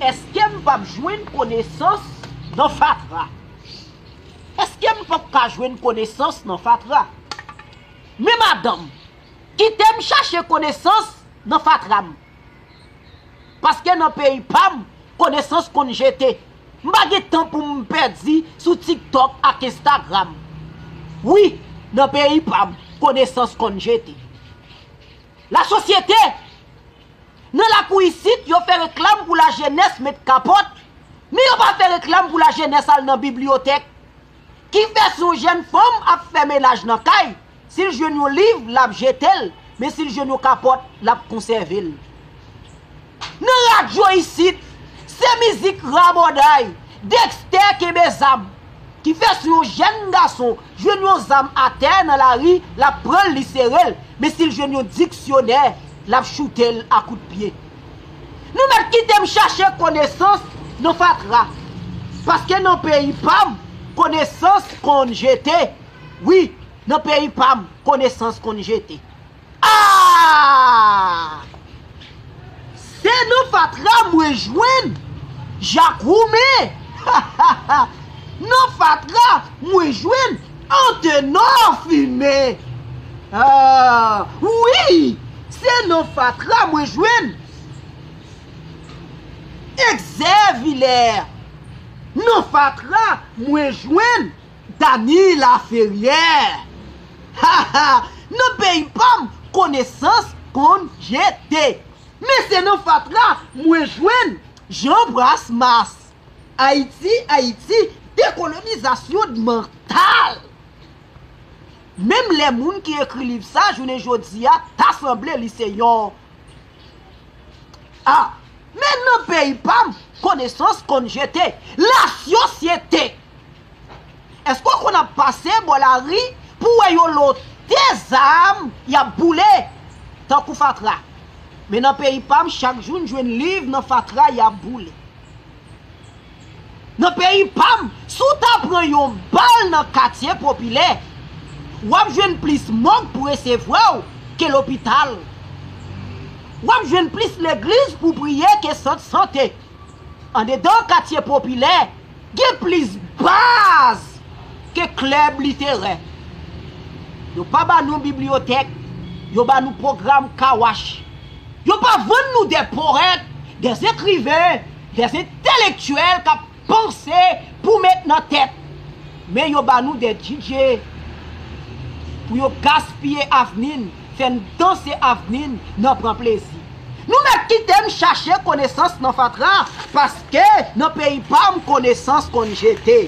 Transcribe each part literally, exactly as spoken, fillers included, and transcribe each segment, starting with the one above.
Èske m p ap jwenn konesans nan fatra? Èske m p ap ka jwenn konesans nan fatra? Men madanm, kite m chache konesans nan fatra m. Paske nan peyi pa m, konesans konn jete. M pa gen tan pou m pèdi sou TikTok ak Instagram. Wi, nan peyi pa m, konesans konn jete. Lasosyete, nan lakou isit, yo fè reklam pou lajenès met kapòt, men yo pa fè reklam pou lajenès al nan bibliyotèk. Ki fè si yon jèn fanm ap fè menaj nan kay, si l jwenn yon liv, l ap jete l, men si l jwenn yon kapòt, l ap konsève l. Nan radyo isit, se mizik rabòday, Dexter kenbe zam, ki fè si yon jèn gason jwenn yon zam atè nan lari, l ap pran l, li sere l, men si l jwenn yon diksyonè, l ap choute l a kout pye. Nou mèt kite m chache konesans nan fatra. Paske nan peyi pa m, konesans konn jete. Wi, nan peyi pa m, konesans konn jete. Ah! Se nan fatra mwen jwenn Jak Woumen. Nan fatra mwen jwenn Antenò Fimen. Ah, wi, se nan fatra mwen jwenn Egzè Vilè. Nan fatra mwen jwenn Dany Laferrière. Ha, ha, nan peyi pa m, konesans konn jete. Men se nan fatra mwen jwenn Jean Brasmas. Ayiti, Ayiti, dekolonizasyon mantal. Menm lè moun ki ekri liv sa, jounen jodi a, ta sanble li se yon. Ah, men nan peyi pa m, konesans konn jete. Lasosyete. Èske w konn ap pase bò lari pou w wè yon lote zam y ap boule tankou fatra? Men nan peyi pa m, chak jou n jwenn liv nan fatra y ap boule. Nan peyi pa m, si w ta pran yon bal nan katye popilè, w ap jwenn plis mòg pou resevwa w ke lopital. W ap jwenn plis legliz pou priye ke sant sante. Andedan katye popilè, gen plis baz ke klèb literè. Yo pa ba nou bibliyotèk, yo ba nou pwogram kawach. Yo pa vann nou de powèt, de ekriven, de entelektyèl k ap panse pou met nan tèt. Men yo ba nou de D J pou yo gaspiye avni n, fè n danse avni n nan pran plezi. Nou mèt kite m chache konesans nan fatra, paske nan peyi pa m konesans konn jete.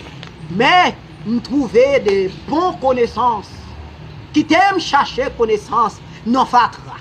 Men m twouve de bon konesans. Kite m chache konesans nan fatra.